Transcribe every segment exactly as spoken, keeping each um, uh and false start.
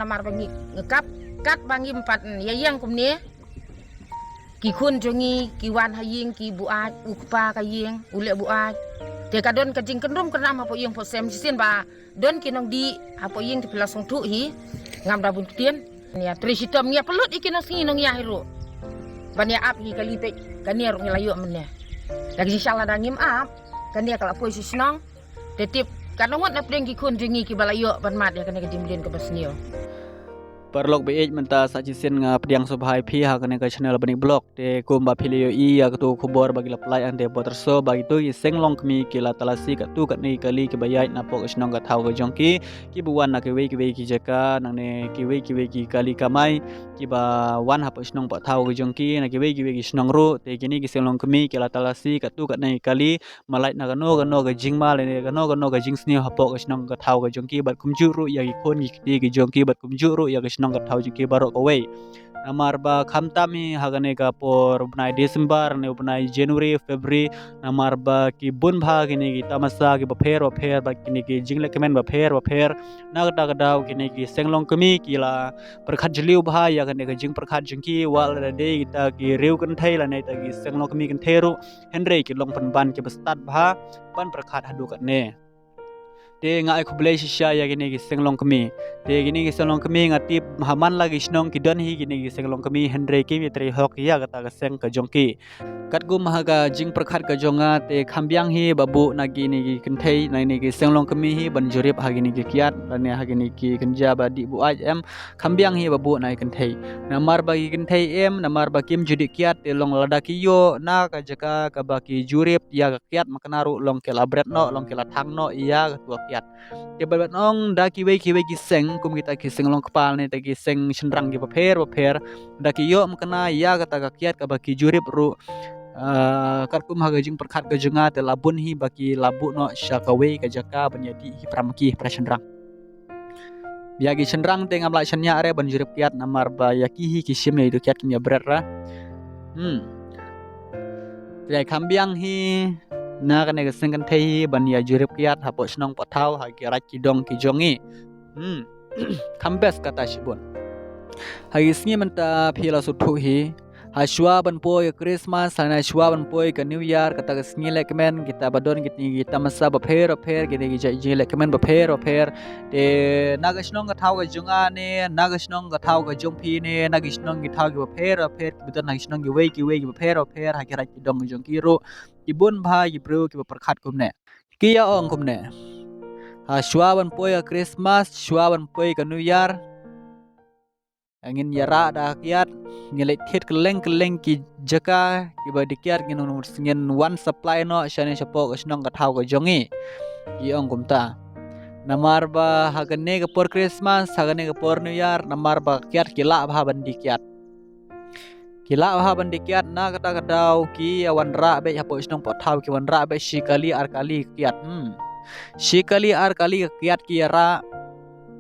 Namar ba ngi, ngi kap, katba ngim pat ïa ïeng kumne, ki khun jong ngi ki wan ha ïing ki buaid, u kpa ka ïing u leh buaid. Te ka don ka jingkynrum kyndam hapoh ïing hapoh sem, shisien ba don ki nongdih hapoh ïing te phi la sngewthuh hi. Ngam da bun ktien. Ïa trei shitom, ngi ïa pynlut ïa ki nongsngi nongïaid hi ruh ban ïa ap hi kali, peit kane ruh ngi la ïoh mynne. Da ka jingshisha lada ngim ap, kane ka la poi sha shnong. Te tip, ka nongot na pdeng ki khun jong ngi kiba la ïoh ban mad ïa kane ka jingmlien kaba sniew. Paralok ba ïeit, mynta sa shisien nga pdiang sngewbha ïa phi ha kane ka channel Bani Vlog. Te kumba phi la ïohi ïa katu ka khubor ba ki la pynlait hangtei hapoh Tyrso ba kito ki seng longkmie ki la talasi katto katne ki kali kiba ïaid napoh ka shnong ka thaw ka jong ki, kiba wan na kiwei kiwei ki jaka, nangne kiwei kiwei ki kali kamai kiba wan hapoh shnong poh thaw ka jong ki, na kiwei kiwei ki shnong ruh. Te kine ki seng longkmie ki la talasi katto katne ki kali, ba lait na kano kano ka jingma lane kano kano ka jingsniew hapoh ka shnong ka thaw ka jong ki, bad kumjuh ruh ïa ki khun ki kti ki jong ki, bad kumjuh ruh ïa ka shnong ka thaw jong ki baroh kawei. Namar ba khamtam hi ha kane ka por u bnai December ne u bnai January, February, namar ba ki bun bha kine ki tamasa kiba pher ba pher, bad kine ki jinglehkmen ba pher ba pher. Na kata ka daw kine ki seng longkmie ki la pyrkhat jylliew bha ïa kane ka jingpyrkhat jong ki, wat la dei kita ki riew kynthei lane kita ki seng longkmie kynthei ruh, hynrei ki long pynban kiba stad bha ban pyrkhat haduh katne. Te nga ai khublei shisha ïa kine ki seng longkmie. Te kine ki seng longkmie nga tip ha man la ki shnong ki don hi kine ki seng longkmie, hynrei kim ïatrei hok ïa kata ka seng ka jong ki. Katkum ha ka jingpyrkhat ka jong nga, te kham biang hi ba buh na kine ki kynthei, na kine ki seng longkmie hi ban jurip ha kine ki kiad lane ha kine ki kynja ba dih buaid, em. Kham biang hi ba buh na ki kynthei. Namar ba ki kynthei, em, namar ba kim ju dih kiad, te long lada ki ïoh na ka jaka kaba ki jurip ïa ka kiad, makna ruh long ki la bret noh, long ki la thang noh ïa katu ka kiad. Te bad ban ong da kiwei kiwei ki seng, kum kita ki seng longkpa ne kita ki seng shynrang kiba pher ba pher, da ki ïoh makna ïa kata ka kiad kaba ki jurip ruh, ah, katkum ha ka jingpyrkhat ka jong nga, te la bun hi ba ki la buh noh sha kawei ka jaka ban ïa dih hi para ma ki para shynrang. Ïa ki shynrang te ngam lah shaniah re ban jurip kiad, namar ba ïa ki hi ki shim ïa itu kiad, kim ïa bret re. Hmm. Te kham biang hi na kane ka seng kynthei hi ban ïa jurip kiad hapoh shnong poh thaw ha ki raid ki dong ki jong ngi. Hmm. Kham best kata shibun. Ha ki sngi mynta phi la sngewthuh hi, ha shuwa ban poi ka Christmas, ha shuwa ban poi ka New Year, kata ka sngi lehkmen, kita ba don kine ki tamasa ba pher ba pher, kine ki jait jinglehkmen ba pher ba pher. Te na ka shnong ka thaw ka jong nga ne, na ka shnong ka thaw ka jong phi ne, na ki shnong ki thaw kiba pher ba pher, kiba don ha ki shnong kiwei kiwei kiba pher ba pher, ha ki raid ki dong ki jong ki ruh, ki bun bha ki briew kiba pyrkhat kumne. Ki ïa ong kumne. Ha shuwa ban poi ka Christmas, shuwa ban poi ka New Year, ngin ïarah da ka kiad, ngin leit thied kylleng kylleng ki jaka kiba dih kiad, ngin, ngin wan supply noh shane shapoh ka shnong ka thaw ka jong ngi. Ki ong kumta. Namar ba ha kane ka por Christmas, ha kane ka por New Year, namar ba ka kiad ki lah bha ban dih kiad. Ki lah bha ban dih kiad, na kata ka daw ki ïa wanrah beit hapoh shnong poh thaw, ki wanrah beit shi kali ar kali ka kiad. Hmm. Shi kali ar kali ka kiad ki ïarah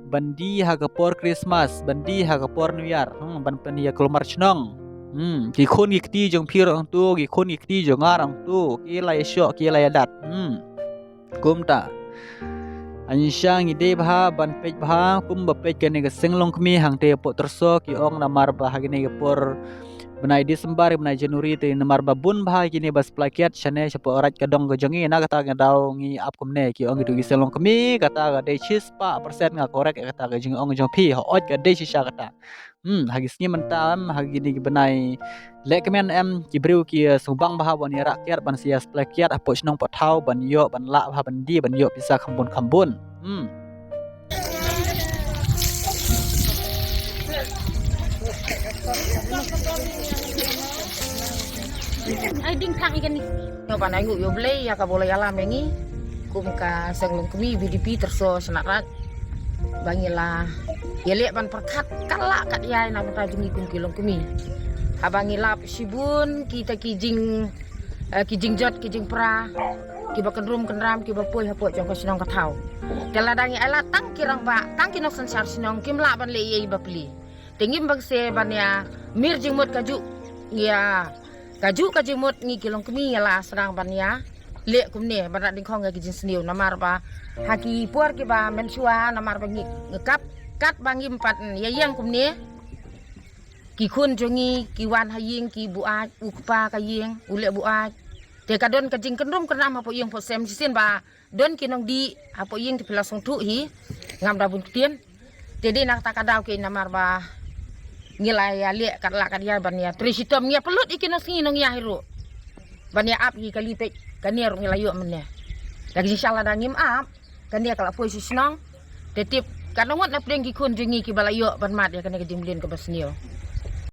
ban dih ha ka por Christmas, ban dih ha ka por New Year, hmm, ban pynïakhun mar shnong. Hmm, ki khun ki kti jong phi ruh hangtu, ki khun ki kti jong nga ruh hangtu, ki la ïashoh, ki la ïadat. Hmm. Kumta. Hynrei ngi dei bha ban peit bha, kumba peit kane ka seng longkmie hangtei hapoh Tyrso, ki ong namar ba ha kane ka por bnai December, bnai January te namar ba bun bha kine ba supply kiad shane shapoh raid ka dong ka jong ngi, na kata ka daw ngi ap kumne, ki ong kitu ki seng longkmie, kata ka dei shispah percent nga correct ïa kata ka jingong jong phi, hooid ka dei shisha kata. Hmm, ha ki sngi mynta em, ha kine ki bnai lehkmen em, ki briew ki, eh, sngewbang bha ban ïarah kiad, ban sa ïa supply kiad hapoh shnong poh thaw, ban ïoh ban lah bha ban dih, ban ïoh pisa kham bun kham bun. Hmm. Ai ding thang ikan ni. Nyo ban ai nguh ïa U Blei ïa kaba u la ïalam ïa ngi kum ka seng longkmie V D P Tyrso Shnat Raid, ba ngi la ïaleh ban pyrkhat kat la kat ïai na ka bynta jong ngi kum ki longkmie. Haba ngi lap shibun kita ki jing, eh, ki jingjot ki jingpra, kiba kynrum kynram, kiba poi hapoh jong ka shnong ka thaw. Te lada ngi ai lad tang ki rangbah, tang ki nongsynshar shnong, kim lah ban leh ei ei ba plie. Te ngim bang se ban ïa mir jingmut kajuh, ïa kajuh ka jingmut ngi ki longkmie ngi la sdang ban ïa leh kumne, ban rat dyngkhong ïa ki jingsniew, namar ba ha ki por kiba mynshuwa, namar ba ngi, ngi kap Kat ba ngim pat ïa ïeng kumne, ki khun jong ngi ki wan ha ïing ki buaid, u kpa ka ïing u leh buaid. Te ka don ka jingkynrum kynram hapoh ïing hapoh sem, shisien ba don ki nongdih hapoh ïing te phi la sngewthuh hi, ngam da bun ktien. Te dei na kata ka daw keiñ namar ba ngi la ïa leh kat la kat ïa ban ïa trei shitom, ngi ïa pynlut ïa ki nongsngi nongïaid hi ruh ban ïa ap hi kali peit. Kane ruh ngi la ïoh mynne. Da ka jingshisha lada ngim ap, kane ka la poi sha shnong. Te tip, ka nongot na pdeng ki khun jong ngi kiba la ïoh ban mad ïa kane ka jingmlien kaba sniew.